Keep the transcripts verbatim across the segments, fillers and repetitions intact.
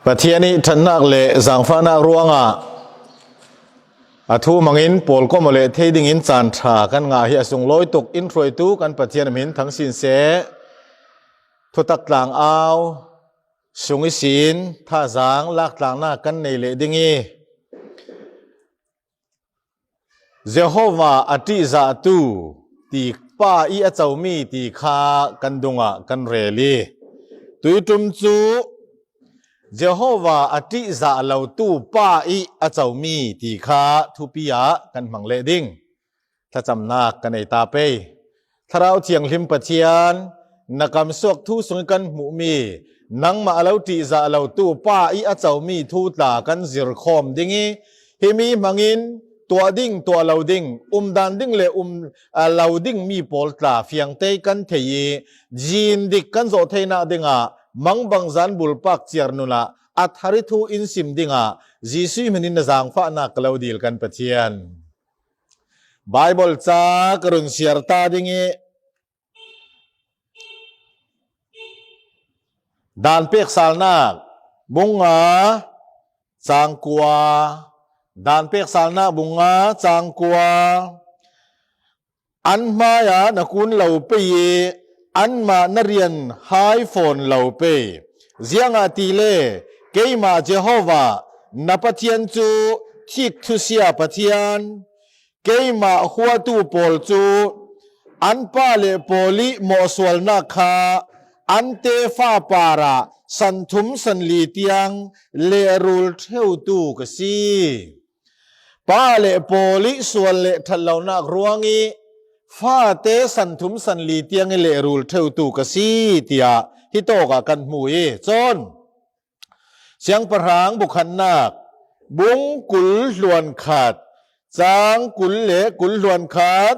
Pathian ih ṭhatnak le zangfahnak ruangah a thu hmangin pawlkom aw le thei dingin caan ṭha kan ngah hi a sunglawi tuk in hruaitu kan Pathian a min thangsin seh. Thutak tlang au sung ihsin thazaang laktlangnak kan nei leh ding ih Jehovah a ṭihzahtu ti pa ih a comi ti kha kan dungah kan rel ih tuiṭum cu Jehovah a ṭihzah lotu pa ih a comi ti kha thupi ah kan hmang leh ding thlacamnak ka nei ta pei. Thlarau Thianghlim Pathian na kamsuak thu sungih kan hmuhmi nangmah a lo ṭihzah lotu pa ih a comi thu tla kan zirkhawm ding ih himi hmangin tuah ding tuah lo ding, umdan ding le um a lo dingmi pawl tla fiangtei kan thei ih zin dik kan zawh theinak dingah mangbangzan bulpak ciar nunah a thar ih thu in sim dingah Jesuh hminin na zangfahnak ka lo dil kan Pathian. Baibal ca ka run siar ta ding ih Daan peksalnak bung nga cang kua, Daan peksalnak bung nga cang kua. An hmaiah na kun lo pei ih anmah na rian hai fawn lo pei. Ziangahtile keimah Jehovah na Pathian cu thik thusia Pathian, keimah huatu pawl cu an pa le pawl ih mawhsualnak kha an tefa parah santhum sanli tiang lehrul ṭheutu ka si. Pa le pawl ih sual le ṭhat lonak ruangih fate santhum sanli tiang ih lehrul ṭheutu ka si, tiah hitawkah kan hmu ih cun Siangpahrang bukhatnak bung kul hluan khat, cang kul le kul hluan khat,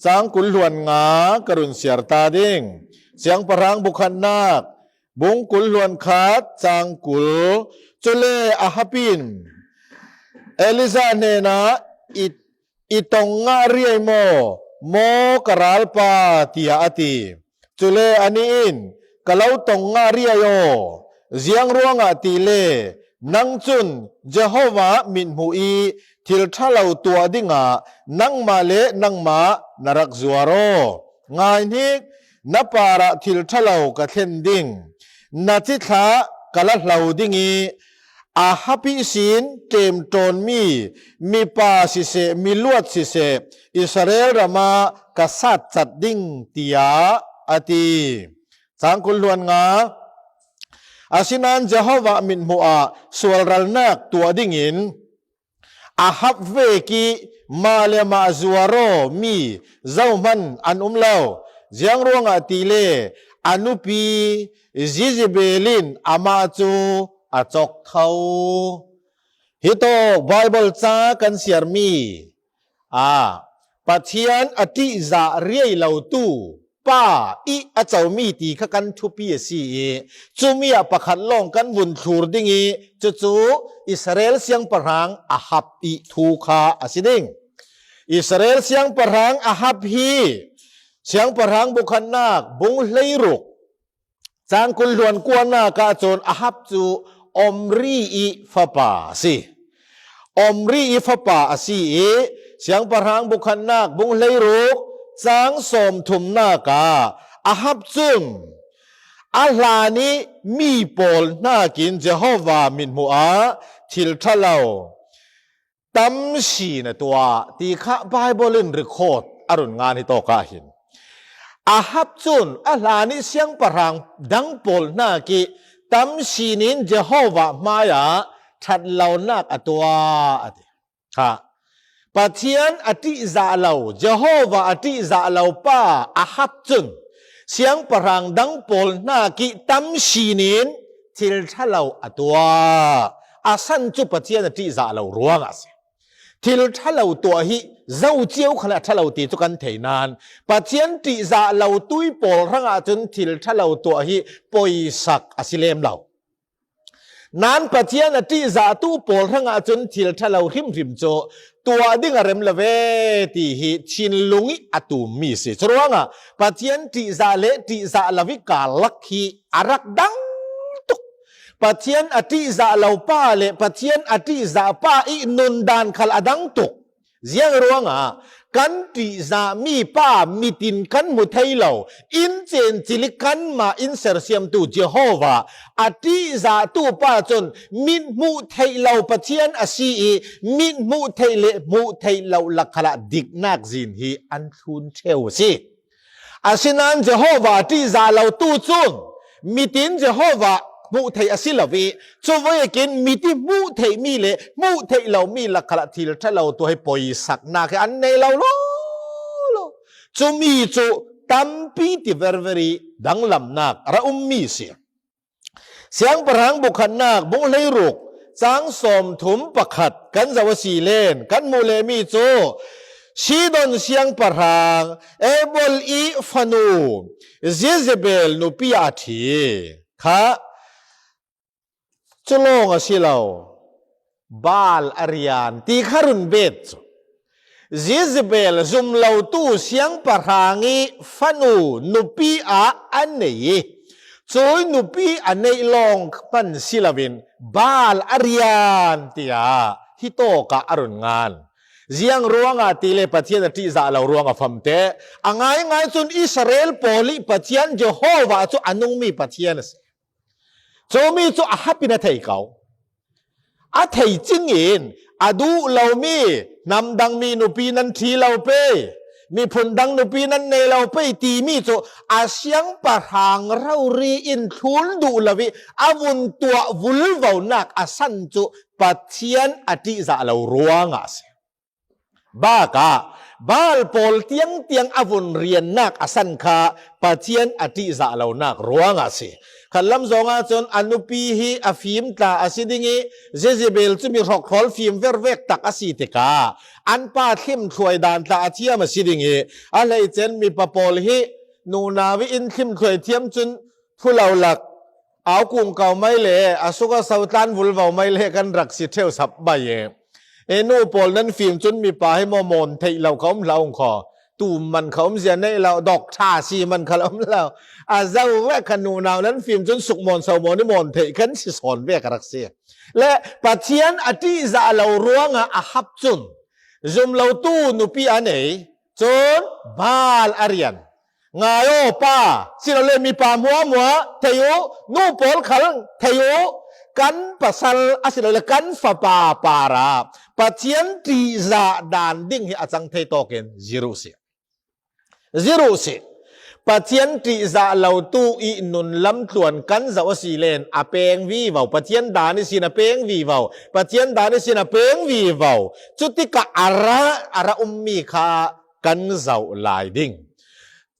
cang kul hluan nga ka run siar ta ding. Siangpahrang bukhatnak bung kul hluan khat, cang kul. Cule Ahab in Elijah hnenah, i i tong ngah riai maw, maw ka ralpa, tiah a ti. Cule anih in, ka lo tong ngah riai aw, ziang ruangah tile nang cun Jehovah mithmuh ih thil ṭha lo tuah dingah nangmah le nangmah na rak zuar aw. Ngai hnik, na parah thil ṭha lo ka thlen ding, na cithlah ka la hlo ding ih Ahab ihsin ṭemṭawnmi mipa siseh, miluat siseh, Israel ramah ka satcat ding, tiah a ti. Cang kul hluan nga. Asinain Jehovah mithmuh ah sualralnak tuah dingin Ahab vekih mah le mah zuar aw mi zohman an um lo. Ziang ruangah tile a nupi Jezebel in amah cu a cawk tho. Hitawk Baibal ca kan siarmi ah Pathian a ṭihzah riai lotu pa ih a comi ti kha kan thupi a si ih, cumi ah pakhat lawng kan vun thlur ding ih, cucu Israel siangpahrang Ahab ih thu kha a si ding. Israel siangpahrang Ahab hi Siangpahrang bukhatnak bung hleiruk cang kul hluan kuanak ahcun Ahab cu Omri ih fapa a si. Omri ih fapa a si ih, Siangpahrang bukhatnak bung hleiruk cang sawmthumnak ah Ahab cun a hlan ih mi pawl hnakin Jehovah mithmuh ah thil ṭha lo tam si na tuah ti kha Baibal in record a run ngan hi tawk ah hin. Ahab cun a hlan ih siangpahrang dang pawl hnak ih tam sinin Jehovah hmaiah ṭhat lonak a tuah a ti. Kha. Pathian a ṭihzah lo, Jehovah a ṭihzah lo pa Ahab cun siangpahrang dang pawl hnak ih tam sinin thil ṭha lo a tuah. A san cu Pathian a ṭihzah lo ruangah a si. Thil ṭha lo tuah hi zo cio khal a ṭha lo ti cu kan thei nain Pathian ṭihzah lo tui pawl hrangah cun thil ṭha lo tuah hi poisak a si lem lo. Nain Pathian a ṭihzahtu pawl hrangah cun thil ṭha lo hrimhrim cu tuah ding a rem lo ve ti hi thinlung ih a tummi a si. Curuangah Pathian ṭihzah le ṭihzah lo ih karlak hi a rak dang tuk. Pathian a ṭihzah lo pa le Pathian a ṭihzah pa i nundan khal a dang tuk. Ziang ruangah kan ṭihzah mi pa mitin kan hmu thei lo, in cen cili kanmah in sersiamtu Jehovah a ṭihzahtu pa cun mit hmuh theih lo Pathian a si i mit hmuh theih le hmuh theih lo lak khalah diknak zin hi an thlun ṭheu a si. Asinain Jehovah a ṭihzah lotu cun mitin Jehovah hmuh theih a si lo i, cuvekin mit i hmuh theihmi le hmuh theih lomi lak khalah thil ṭha lo tu hi poisaknak hi an nei lo lo lo. Cumi cu tampi ti verver i danglamnak a ra ummi a si. Siangpahrang bukhatnak bung hleiruk cang sawmthum pakhat kan zoh a si len kan hmuh lehmi cu Sidon siangpahrang Ebol i fanu Jezebel nupi a thi kha cu lawng a si lo. Baal a rian ti kha run bet cu Jezebel zumlotu siangpahrang i fanu nupi ah a nei i, cui nupi a neih lawng hman si loin Baal a rian tiah hi tawkah a run ngan. Ziang ruangah ti le Pathian a ṭihzah lo ruangah famte a ngaingai cun Israel pawl i Pathian Jehovah cu a nungmi Pathian a si. Cumi cu a hap in a thei ko. A thei cingin a duh lomi hnam dangmi nupi nan ṭhi lo pei, miphun dang nupi nan nei lo pei timi cu a siangpahrang rori in thlun duh lo i a vun tuah vulvonak a san cu Pathian a ṭihzah lo ruangah a si. Bakah Baal pawl tiangtiang a vun riannak a san kha Pathian a ṭihzah lonak ruangah a si. Khatlam zongah cun a nupi hi a fim tla a si ding i Jezebel cu mi hrokhrawl fim vervek tak a si tikah an pa thlimthluai dan tla a thiam a si ding i a hleice in mipa pawl hi nunau i in thlimthluai thiam cun phu lo lak au kung kau mai le a suk a so tlan vulvo mai le kan rak si ṭheu sap bai e. E nu pawl nan fim cun mipa hi maw mawn theih lo kha um hlah ung khaw. Tum man kha um zia neih lo, dawk ṭha si man kha um lo. A zo vek kha nunau nan fim cun suk mawn so mawn i mawn theih kan si sawn vek a rak si. Le Pathian a ṭihzah lo ruangah a hap cun zumlotu nupi a nei, cun Baal a rian. Ngai aw pa, silole mipa hmuahhmuah thei uh, nu pawl khal thei uh, kan pasal a silole kan fapa parah Pathian ṭihzah dan ding hi a cang thei tawkin zir uh sih. Zir uh sih. Pathian ṭihzah lotu i nun lamtluan kan zoh a si len a peng vivo, Pathian dan ihsin a peng vivo, Pathian dan ihsin a peng vivo. Cutikah a ra, a ra ummi kha kan zoh lai ding.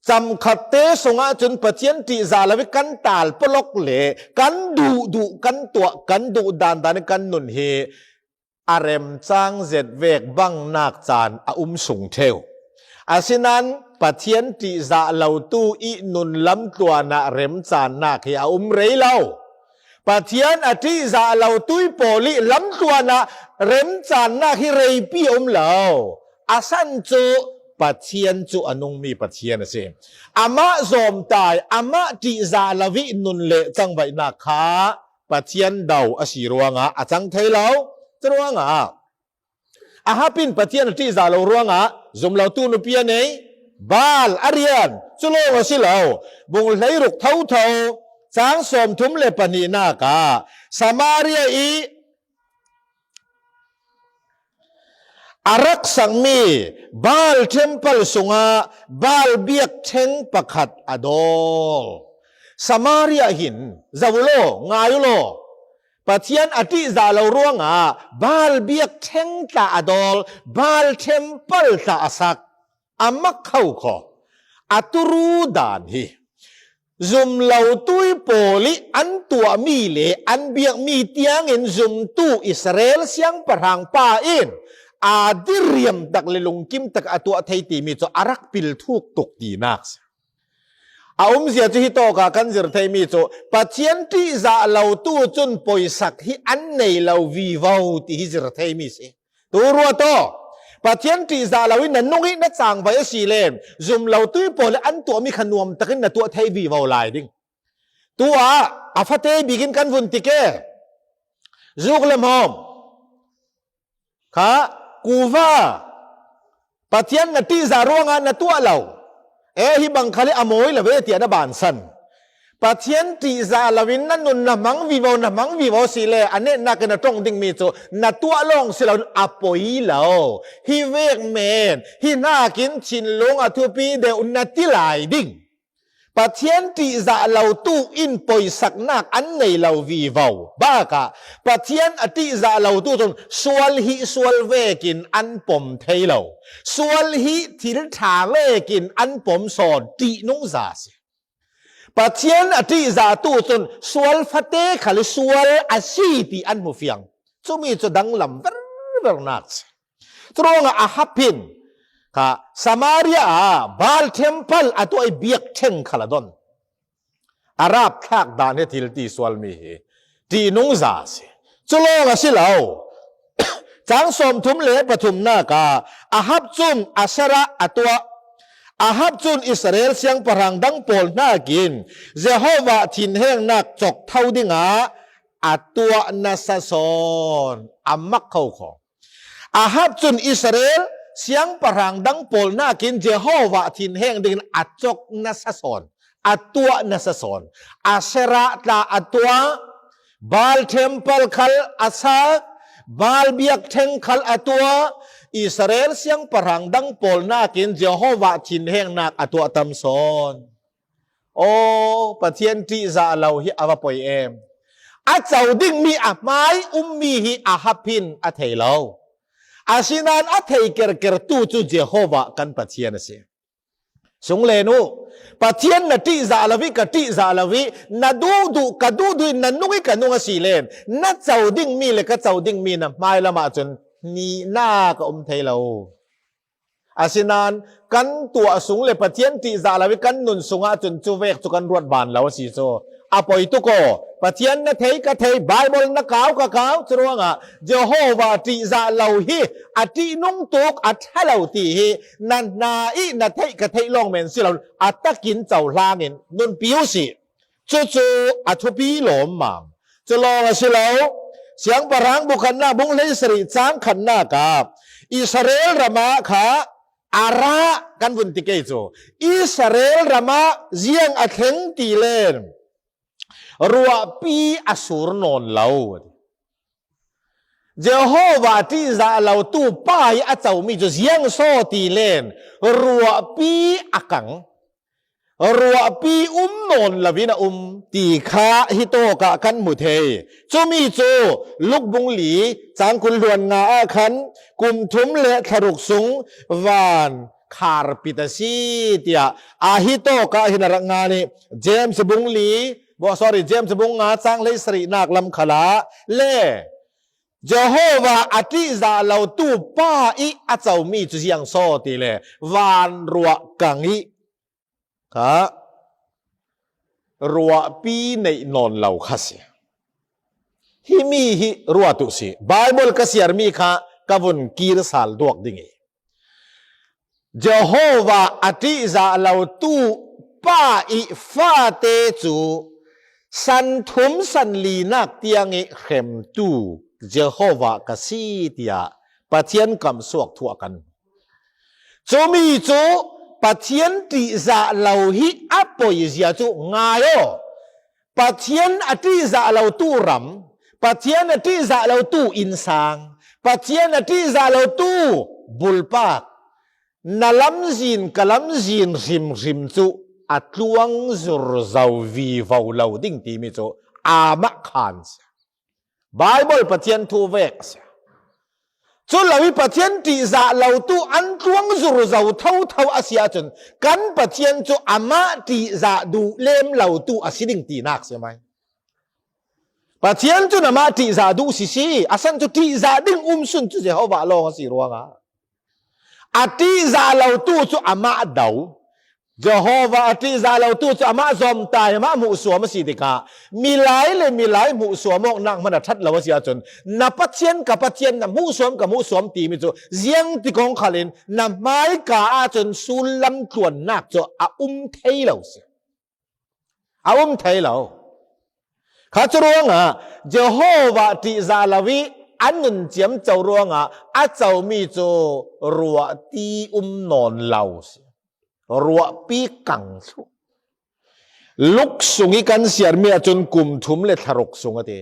Camkhatte sungah cun Pathian ṭihzah lo i kan tal pawlok le kan duhduh kan tuah, kan duh dandan i kan nun hi a remcang zet vek bangnak caan a um sung ṭheu. Asinain Pathian ṭihzah lotu i nun lamtluan ah remcannak hi a um rei lo. Pathian a ṭihzah lotu i pawl i lamtluan ah remcannak hi reipi a um lo. A san cu Pathian cu a nungmi Pathian a si. Amah zawmtai, amah ṭihzah lo i nun le cangvaihnak kha Pathian do a si ruangah a cang thei lo. Curuangah a hap in Pathian a ṭihzah lo ruangah zumlotu nupi a nei, Baal a rian, cu lawng a si lo. Bung hleiruk thotho, cang sawmthum le pahnihnak ah Samaria i a rak sakmi Baal temple sungah Baal biakṭheng pakhat a dawl. Samaria hin zoh u law, ngai u law, Pathian a ṭihzah lo ruangah Baal biakṭheng tla a dawl, Baal temple tla a sak. A mak kho kho. A turu dan hi zumlotu i pawl i an tuahmi le an biakmi tiangin zumtu Israel siangpahrang pa in a diriam tak le lungkim tak a tuah thei timi cu a rak pil thuk tuk tinak si. A umzia cu hi tawkah kan zir theimi cu Pathian ṭihzah lotu cun poisak hi an nei lo vivo ti hi zir theimi si. Tu ruat aw, Pathian ṭihzah lo in na nung i na cangvai a si le zumlotu i pawl i an tuahmi kha nuam takin na tuah thei vivo lai ding. Tu ah A fate bikin kan vun ti ke. Zuk le hmawm. Kha, kuva. Pathian na ṭihzah ruangah na tuah lo. E, hi bang khal hi a mawi lo ve tiah na bansan. Pathian ṭihzah loin na nun na hmang vivo, na hmang vivo si le, a netnak in a ṭong dingmi cu na tuah lawng si loin a poi lo. Hi vek men, hi hnakin thinlung a thupi deuh na ti lai ding. Pathian ṭihzah lotu in poisaknak an nei lo vivo. Bakah Pathian a ṭihzah lotu cun sual hi sual vekin an pom thei lo. Sual hi thil ṭha vekin an pom sawn ṭihnungza a si. Pathian a ṭihzahtu cun sual fate khal hi sual a si ti an hmu fiang. Cumi cu danglam ververnak si. Curuangah Ahab hin kha Samaria ah Baal temple a tuah i biakṭheng khal a don. A rapthlak dan hi thil ti sualmi hi ṭihnungza a si. Cu lawng a si lo. Cang sawmthum le pathumnak ah Ahab cun Asherah a tuah. Ahab cun Israel siangpahrang dang pawl hnakin Jehovah thinhengnak cawk tho dingah a tuah nasa sawn a mak kho kho. Ahab cun Israel siangpahrang dang pawl hnakin Jehovah thinheng dingin a cawk nasa sawn, a tuah nasa sawn. Asherah tla a tuah, Baal temple khal a sak, Baal biakṭheng khal a tuah, Israel siangpahrang dang pawl hnakin Jehovah thinhengnak a tuah tam sawn. Aw, Pathian ṭihzah lo hi a va poi em! A co dingmi a hmai ummi hi Ahab hin a thei lo. Asinain a thei kerkertu cu Jehovah kan Pathian a si. Sunglen uh, Pathian na ṭihzah lo i ka ṭihzah lo i na duhduh ka duhduh i na nung i ka nung a si len na co dingmi le ka co dingmi na hmailam ahcun hnihnak a um thei lo. Asinain kan tuah sung le Pathian ṭihzah lo i kan nun sungah cun cuvek cu kan ruat ban lo a si cu a poi tuk aw. Pathian na thei ka thei, Baibal na kau ka kau, curuangah Jehovah ṭihzah lo hi a ṭihnung tuk a ṭha lo ti hi na hna i na theih ka theih lawng men si lo, a takin cohlang in nunpi u sih. Cucu a thupi lawmmam. Cu lawng a si lo. Siangpahrang bu khatnak bung hleisarih cang khatnak ah Israel ram ah kha a rah kan vun ti kei cu Israel ram ah ziang a thleng ti len ruahpi a sur nawn lo. Jehovah ṭihzah lotu pa i a comi cu ziang saw ti len ruahpi a kang. Ruahpi um nawn loin a um ti kha hi tawkah kan hmu thei. Cumi cu Luk bung li cang kul hluan nga ah khan kum thum le thla ruk sung van kharpit a si, tiah a hi tawkah hin a rak ngan i James bung li, bo-, sorry, James bung nga cang hleisarihnak lam khalah le Jehovah a ṭihzah lotu pa i a comi cu ziang saw ti le van ruah kang i kha ruahpi neih nawn lo kha si. Himi hi ruat uh si. Baibal ka siarmi kha ka vun kir sal duak ding i Jehovah a ṭihzah lotu pa i fate cu san thum san linak tiang i hremtu Jehovah ka si, tiah Pathian kamsuak thu a kan. Cumi cu Pathian ṭihzah lo hi a poizia cu ngai aw. Pathian a ṭihzah lotu ram, Pathian a ṭihzah lotu innsang, Pathian a ṭihzah lotu bulpak, na lamzin ka lamzin hrimhrim cu a tluang zurzo vivo lo ding timi cu amah khan si. Baibal Pathian thu vek a si. Cu lo i Pathian ṭihzah lotu an tluang zurzo thotho a si ahcun kan Pathian cu amah ṭihzah duh lem lotu a si ding tinak si mai. Pathian cun amah ṭihzah duh sisi, a san cu ṭihzah ding um sun cu Jehovah lawng a si ruangah a ṭihzah lotu cu amah do. Jehovah a ṭihzah lotu cu amah zawmtai, amah hmuhsuam a si tikah milai le milai hmuhsuam awknak hman a ṭhat lo a si ahcun na Pathian ka Pathian, na hmuhsuam ka hmuhsuam timi cu ziangtik kong khalin na hmaika ahcun sullam tluannak cu a um thei lo si. A um thei lo. Kha cu ruangah Jehovah ṭihzah lo ih a nun ciamco ruangah a comi cu ruahti um nawn lo si. Ruahpi kang thluh. Luk sung ih kan siarmi ahcun kum thum le thla ruk sung a ti.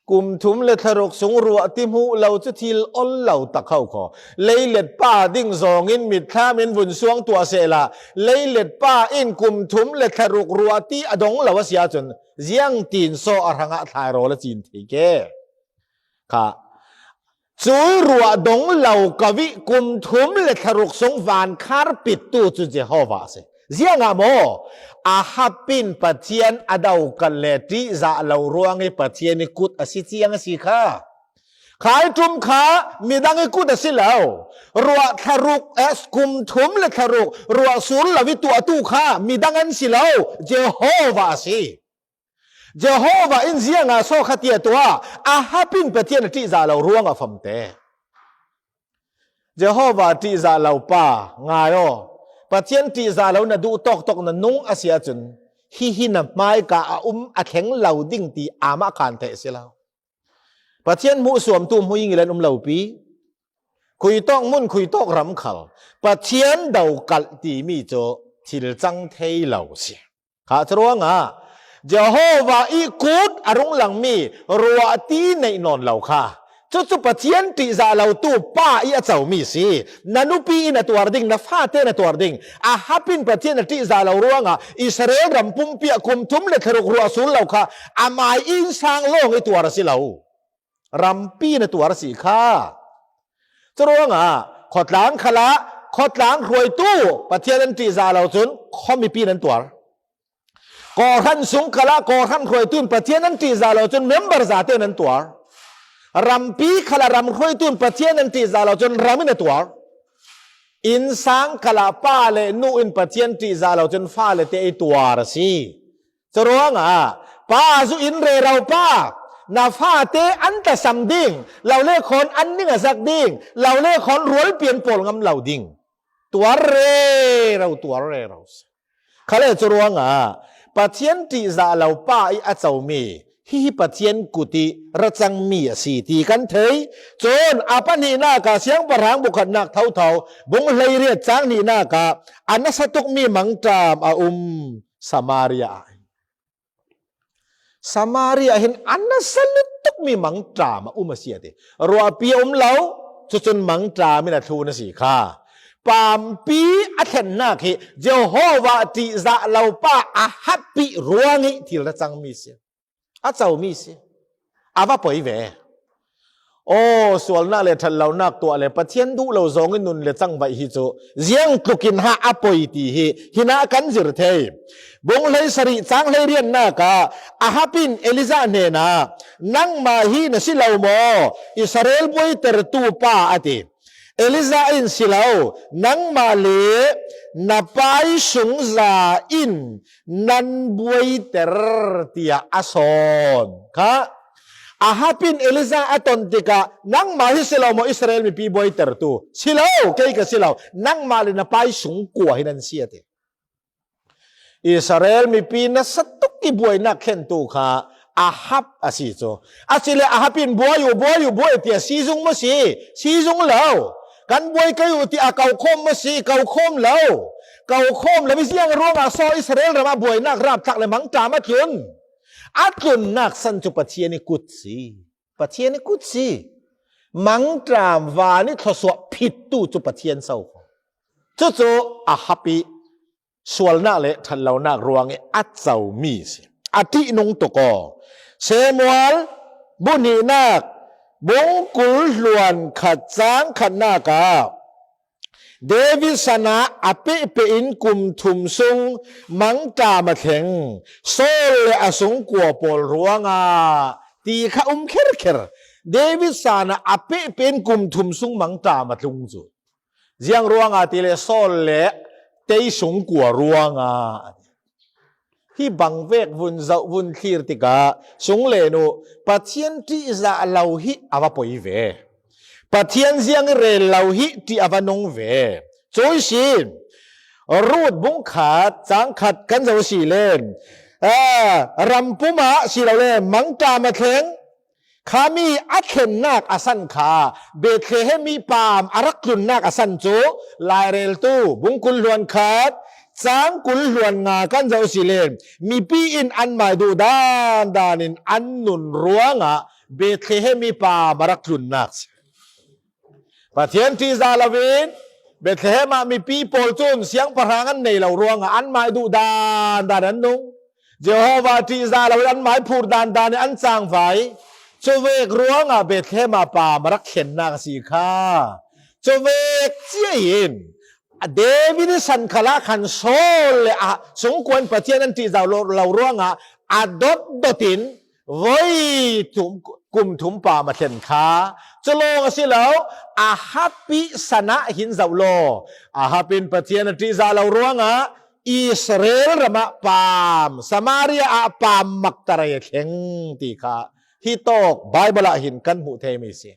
Kum thum le thla ruk sung ruahti hmuh lo cu thil ol lo tak ho kho. Leilet pa ding zawngin mitthlam in vun suang tuah sehla, leilet pa in kum thum le thla ruk ruahti a dong lo a si ahcun ziangtin saw a hrangah thlairawl a cin thei ke? Kha. Cui ruah dong lo ko ih kum thum le thla ruk sung vankhar pittu cu Jehovah a si. Ziangah maw? Ahab in Pathian a dokalh le ṭihzah lo ruangih Pathian ih kut a si ciang a si kha. Khai ṭum kha midang ih kut a si lo. Ruah thla ruk, eh, kum thum le thla ruk ruah sur lo ih tuahtu kha midang an si lo. Jehovah a si. Jehovah in ziangah saw kha tiah tuah? Ahab in Pathian a ṭihzah lo ruangah famte. Jehovah ṭihzah lo pa, ngai aw. Pathian ṭihzah lo na duh tawktawk na nung a si ahcun, hihi na hmaika a um a thleng lo ding ti amah khan theih a si lo. Pathian hmuh suamtu hmuh in an um lo pi. Khuitawk mun, khuitawk ram khal Pathian dokalh timi cu thil cang thei lo si. Kha curuangah Jehovah ih kut a rung langmi ruahti neih nawn lo kha. Cucu Pathian ṭihzah lotu pa ih a comi si. Na nupi in a tuar ding, na fate in a tuar ding. Ahab in Pathian a ṭihzah lo ruangah Israel ram pumpi ah kum thum le thla ruk ruah sur lo kha, amai innsang lawng ih tuar a si lo. Rampi in a tuar a si kha. Curuangah khuatlang khalah khuatlang hruaitu Pathian an ṭihzah lo cun khuamipi in an tuar. Kawhhran sung khalah kawhhran hruaitu in Pathian an ṭihzah lo cun member zate in an tuar. Rampi khalah ram hruaitu in Pathian an ṭihzah lo cun ram in a tuar. Innsang khalah pa le nu in Pathian ṭihzah lo cun fale te ih tuar a si. Curuangah pa zu in rero pa, na fate an tlasam ding, lo le khawn an ning a zak ding, lo le khawn rualpian pawl ngam lo ding. Tuar rero, tuar rero. Khale curuangah Pathian ṭihzah lo pa ih a comi hihi Pathian kut ih ra cangmi a si ti kan thei. Cun a pahnihnak ah Siangpahrang bu khatnak thotho bung hleiriat cang hnihnak ah a nasa tukmi mangṭam a um Samaria ah. Samaria hin a nasa lutukmi mangṭam a um a si a ti. Ruahpi a um lo, cucun mangṭam in a thlun a si kha. Pampi a thlennak hi Jehovah ṭihzah lo pa Ahab ih ruangih thil ra cangmi si. A comi si. A va poi ve. Aw, sualnak le ṭhatlonak tuah le Pathian duh lo zawngin nun le cangvaih hi cu ziang tlukin ha a poi ti hi hinah kan zir thei. Bung hleisarih cang hleiriatnak ah Ahab in Elijah hnenah, "Nangmah hi na si lo maw, Israel buaitertu pa?" a ti. Elijah in, "Si lo, nangmah le na pai sungza in nan buaiter," tiah a sawn kha. Ahab in Elijah a ton tikah, "Nangmah hi si lo maw Israel mipi buaitertu?" "Si lo, kei ka si lo, nangmah le na pai sungkua hi nan si," a ti. Israel mipi nasa tuk ih buainak thlentu kha Ahab a si cu. Asile Ahab in, "Buai uh, buai uh, buai," tiah sizung maw si? Sizung lo. "Kan buai kei uh," tiah a ko khawm maw si? Ko khawm lo. Ko khawm lo ih ziang ruangah saw Israel ram ah buainak rapthlak le mangṭam a tlun? A tlunnak san cu Pathian ih kut si. Pathian ih kut si. Mangṭam van ih thluasuah phittu cu Pathian so kho. Cucu Ahab ih sualnak le ṭhatlonak ruangih a comi si. A ṭihnung tuk aw. Samuel bu hnihnak bung kul hluan khat cang khatnak ah David san ah a pehpeh in kum thum sung mangṭam a thleng Saul le a sungkua pawl ruangah ti kha um kherkher. David san ah a pehpeh in kum thum sung mangṭam a tlung cu. Ziang ruangah tile Saul le tei sungkua ruangah. Hi bang vek vun zoh vun thlir tikah sunglen uh, Pathian ṭihzah lo hi a va poi ve. Pathian ziang ih rel lo hi ṭih a va nung ve. Cu ihsin Ruth bung khat cang khat kan zoh a si len, a, ram pumah si lo le mangṭam a thleng, kha mi a thlennak a san kha, Bethlehem i paam a rak tlunnak a san cu Laireltu bung kul hluan khat, cang kul hluan nga kan zoh si le, mipi in anmai duh dan dan in an nun ruangah Bethlehem i paam a rak tlunnak si. Pathian ṭihzah loin Bethlehem ah mipi pawl cun siangpahrang an nei lo ruangah anmai duh dan dan an nung. Jehovah ṭihzah loin anmai phur dan dan in an cangvai. Cuvek ruangah Bethlehem ah paam a rak thlennak a si kha. Cuvek cia in David i san khalah khan Saul le a sungkuan Pathian an ṭihzah lo, lo ruangah a dot dot in voi thum, kum thum paam a thlen kha. Cu lawng a si lo, Ahab i san ah hin zoh law, Ahab in Pathian a ṭihzah lo ruangah Israel ram ah paam, Samaria ah paam maktarai a thleng ti kha hi tawk Baibal ah hin kan hmuh theimi si.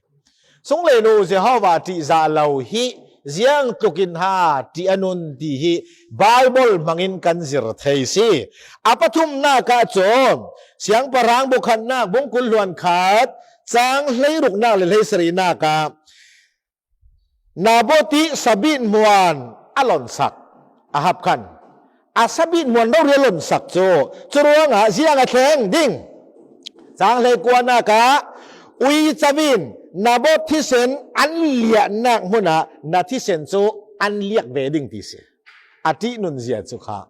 Sunglei nu Jehovah ṭihzah lo hi ziang tlukin ha ṭih a nun ti hi Baibal hmangin kan zir thei si. A pathumnak ah cun Siangpahrang bukhatnak bung kul hluan khat cang hleiruknak le hleisarihnak ah Naboth i sabit hmuan a lonsak Ahab khan a sabit hmuan rori a lonsak cu, cu ruangah ziang a thleng ding? Cang hleikuanak ah uico in Naboth thisen an liahnak hmunah na thisen cu an liak ve ding ti si. A ṭihnun zia cu kha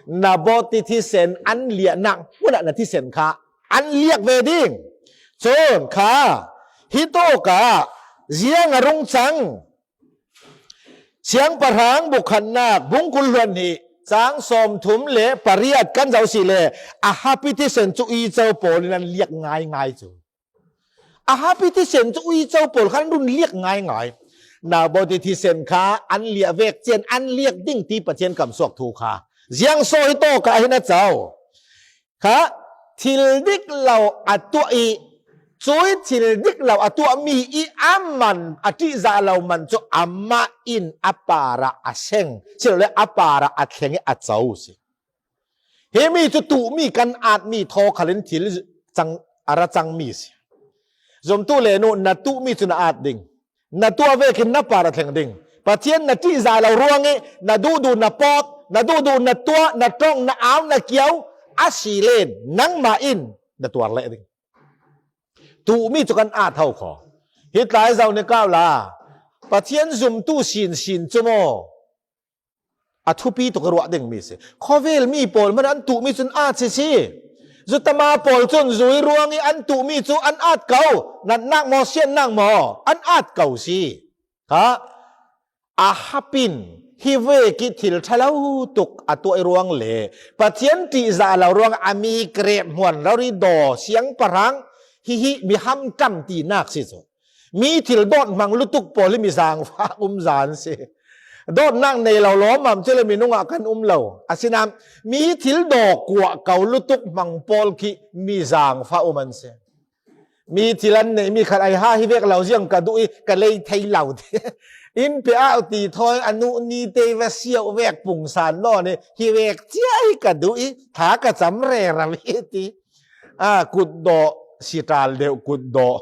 Naboth i thisen an liahnak hmunah na thisen kha an liak ve ding. Cun kha hi tawk ah ziang a rung cang? Siangpahrang bukhatnak bung kul hluan hnih cang sawmthum le pariat kan zoh si le Ahab i thisen cu uico pawl in an liak ngaingai cu. Ahab i thisen cu uico pawl kha an run liak ngaingai. Naboth i thisen kha an liah vek cian an liak ding ti Pathian kamsuak thu kha ziang saw hi tawk ah hin a co? Kha thil dik lo a tuah i cui thil dik lo a tuahmi i a man a ṭihzah lo man cu amah in a parah a seng si lo le a parah a thleng i a co si. Himi cu tuhmi kan atmi thaw khalin thil cang, a ra cangmi si. Zumtu le nu na tuhmi cu na at ding. Na tuah vekin na parah thleng ding. Pathian na ṭihzah lo ruangih na duhduh na pawt, na duhduh na tuah, na ṭong, na au, na kiau a si len nangmah in na tuar leh ding. Tuhmi cu kan at ho kho. Hi tlai zo ni kau la Pathian zumtu sinsin cu maw a thupi tuk i ruah dingmi si. Khawvel mi pawl hmanh an tuhmi cun at si si. Zutama pawl cun zui ruangih an tuhmi cu an at ko. Natnak maw, siannak maw, an at ko si. Kha Ahab in hi vek i thil ṭha lo tuk a tuah i ruang le Pathian ṭihzah lo ruang a mi krep hmuan rori daw siangpahrang hihi mi hamṭam tinak si cu. Mi thil dawt hmang lutuk pawl hi mi zaangfah um zan si. Dawtnak nei lo lawmmam cu le minung ah kan um lo. Asinain mi thil daw kuah ko lutuk hmang pawl khi mi zaangfah um an si. Mi thil an neih mi khat ai ha hi vek lo ziang ka duh i ka lei thei lo ti. In pe au ti thawi a nu ni te va siau vek pungsan naw ni hi vek cia hi ka duh i tha ka cam rero hi ti. A kut dawh si tal deuh kut dawh.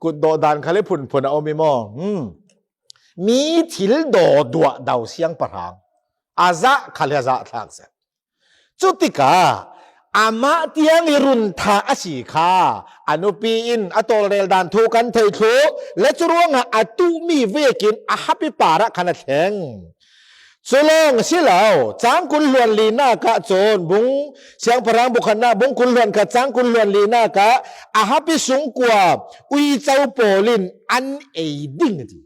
Kut dawh dan khal i phunphun a om i maw? Hmm. Mi thil daw duah do siangpahrang a zah khal hi a zah thlak zet. Cutikah amah tiang i run thah a si kha a nupi in a tawlrel dan thu kan theih thluh le cu ruangah a tuhmi vekin Ahab i parah khan a thleng. Cu lawng si lo, cang kul hluan linak ah cun bung siangpahrang bukhatnak bung kul hluan khat cang kul hluan linak ah Ahab i sungkua uico pawl in an ei ding a ti.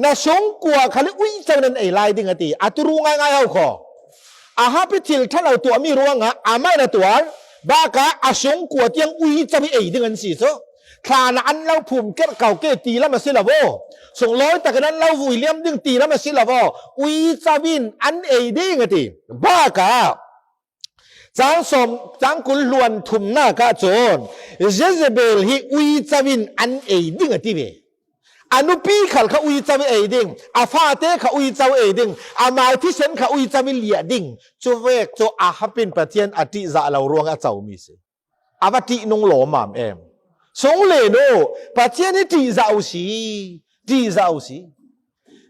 Na sungkua khal i uico nan ei lai ding a ti. A turu ngaingai ho kho. Ahab i thil ṭha lo tuahmi ruangah amah na tuar. Bakah a sungkua tiang uico i ei ding an si cu. Thlan ah an lo phum kerh ko ke ti lam a si lo. Sunglawi takin an lo vui liam ding ti lam a si lo. Uico in an ei ding a ti. Bakah cang sawm, cang kul hluan thumnak ah cun Jezebel hi uico in an ei ding a ti ve. A nupi khal kha uico i ei ding, a fate kha uico i ei ding, a mai thisen kha uico i liah ding. Cuvek cu Ahab in Pathian a ṭihzah lo ruangah a comi si. A va ṭihnung lawmmam em. Sung le nu, Pathian hi ṭihzah u si, ṭihzah u si,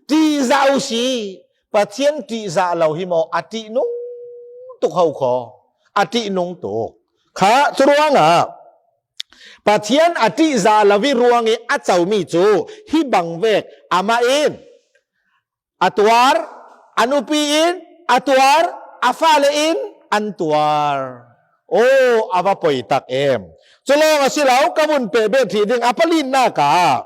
ṭihzah u si. Pathian ṭihzah lo hi maw, a ṭihnung tuk ho khaw, a ṭihnung tuk. Kha, curuangah Pathian a ṭihzah lo i ruang i a comi cu hi bang vek amah in a tuar, a nupi in a tuar, a fale in an tuar. Aw, a va poi tak em. Cu lawng a si lo, ka vun peh bet hrih ding a palinak ah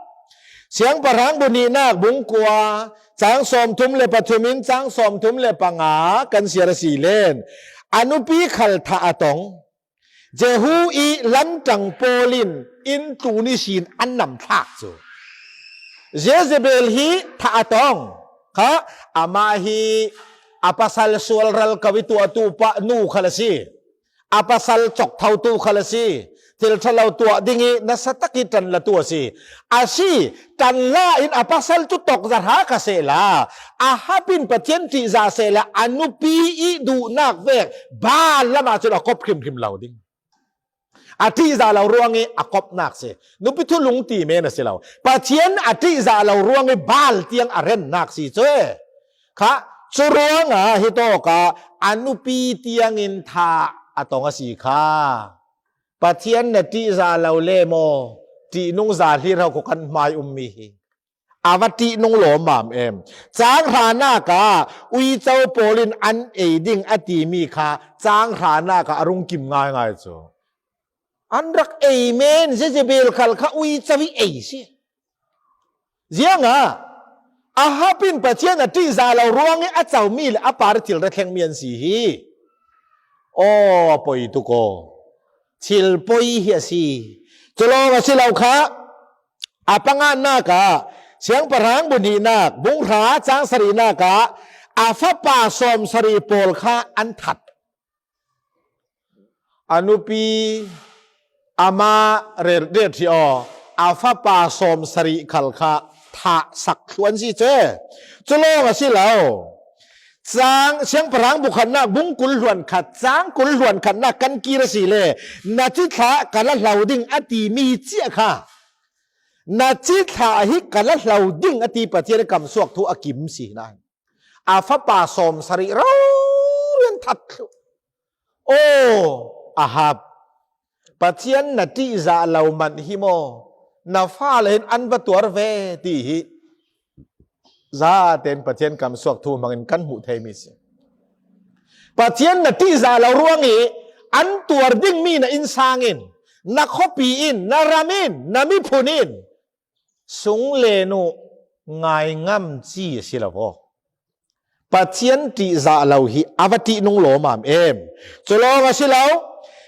Siangpahrang bu hnihnak bung kua, cang sawmthum le pathum in cang sawmthum le panga kan siar a si len, a nupi khal thah a tong. Jehu i lamṭang pawl in inn tlun ihsin an namthlak cu. Jezebel hi thah a tong kha, amah hi a pasal sual ral ko i tuahtu pa nu khal a si. A pasal cawkthotu khal a si. Thil ṭha lo tuah ding i nasa tak i ṭan latu a si. A si, ṭan la in a pasal cu tawk za hra kha sehla, Ahab in Pathian ṭihzah sehla, a nupi i duhnak vek Baal lam ah cun a kop hrimhrim lo ding. A ṭihzah lo ruang i a kopnak si. Nupi thu lungti men a si lo. Pathian a ṭihzah lo ruang i Baal tiang a rennak si cu. Kha, cu ruangah hi tawk ah a nupi tiangin thah a tong a si kha. Pathian na ṭihzah lo le maw, ṭihnung za hlir ho khaw kan hmai ummi hi. A va ṭihnung lawmmam em. Cang hranak ah uico pawl in an ei ding a timi kha cang hranak ah a rung kim ngaingai cu. An rak ei men, Jezebel khal kha uico i ei si. Ziangah Ahab in Pathian a ṭihzah lo ruang i a comi le a par thil ra thlengmi an si hi. Aw, a poi tuk aw. Thil poi hi a si. Cu lawng a si lo kha, a panganak ah, Siangpahrang bu hnihnak, bung hra cang sarihnak ah, a fapa sawm sarih pawl kha an that. A nupi, amah ret, ret hi aw, a fapa sawm sarih khal kha thah sak thluan si cu. Cu lawng a si lo. Cang, Siangpahrang bu khatnak, bung kul hluan khat, cang kul hluan khatnak kan kir a si le, na cithlah ka la hlo ding a timi cia kha, na cithlah hi ka la hlo ding a ti Pathian i kamsuak thu a kim si hna. A fapa sawm sarih rori an that thluh. Aw, Ahab, Pathian na ṭihzah lo manh hi maw? Na fale hin an va tuar ve, ti hi zaten Pathian kamsuak thu hmangin kan hmuh theimi si. Pathian na ṭihzah lo ruang i an tuar dingmi na innsang in, na khuapi in, na ram in, na miphun in sung le nu ngai ngam ci a si lo aw. Pathian ṭihzah lo hi a va ṭihnung lawmmam em. Cu lawng a si lo.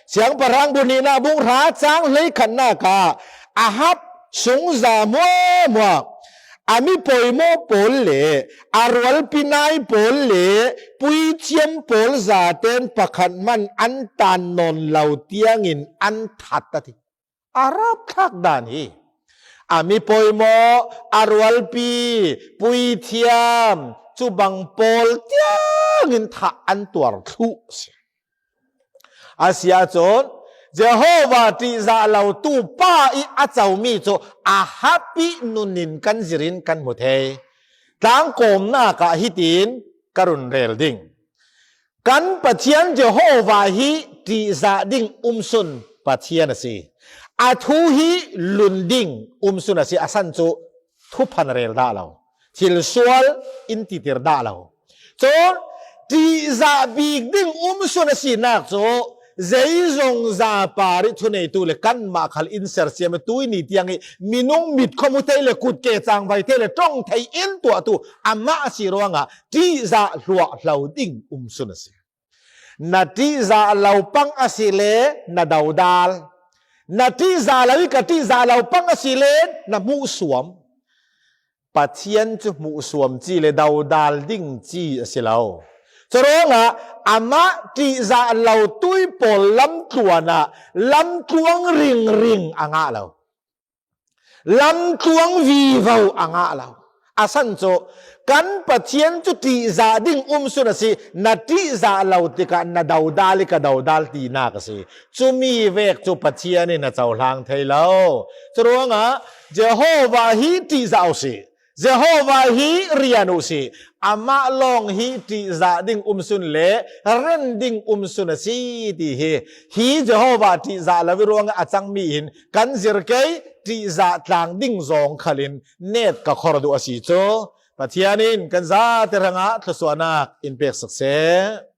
Siangpahrang bu hnihnak bung hra cang hleikhatnak ah Ahab sungza hmuahhmuah, a mi poimaw pawl le a rualpi nai pawl le puithiam pawl zaten pakhat hman an tan nawn lo tiangin an that a ti. A rapthlak dan hi. A mi poimaw, a rualpi, puithiam, cu bang pawl tiangin thah an tuar thluh a si. A si ahcun, Jehovah ṭihzah lotu pa i a comi cu Ahab i nun in kan zir in kan hmu thei. Tlangkawmnak ah hitin ka run rel ding. Kan Pathian Jehovah hi ṭihzah ding umsun Pathian a si. A thu hi lun ding umsun a si, a san cu thuphan rel dah lo, thil sual in titir dah lo. Cun ṭihzah bik ding umsun a sinak cu zeizong za par i thuneitu le kanmah khal in sersiam i tuini tiang i minung mit khuamu thei le kutke cangvai thei le ṭong thei in tuahtu amah a si ruangah ṭihzah hluahhlo ding umsun a si. Na ṭihzah lo pang a si le na dodal, na ṭihzah lo i ka ṭihzah lo pang a si le na hmuhsuam. Pathian cu hmuhsuam ci le dodal ding ci a si lo. Curuangah amah ṭihzah lo tui pawl lamtluan ah lamtluang ringring a ngah lo. lamtluang vivo a ngah lo. A san cu kan Pathian cu ṭihzah ding umsun a si, na ṭihzah lo tikah na dodal i ka dodal tinak a si. Cumi vek cu Pathian in a cohlang thei lo. Curuangah Jehovah hi ṭihzah u sih. Jehovah hi rian u sih. Amah lawng hi ṭihzah ding umsun le ren ding umsun a si ti hi. Hi Jehovah ṭihzah lo i ruangah a cangmi in kan zir kei ṭihzah tlang ding zawng khalin net ka khor duh a si cu Pathian in kan zate hrangah thluasuahnak in pek sak seh.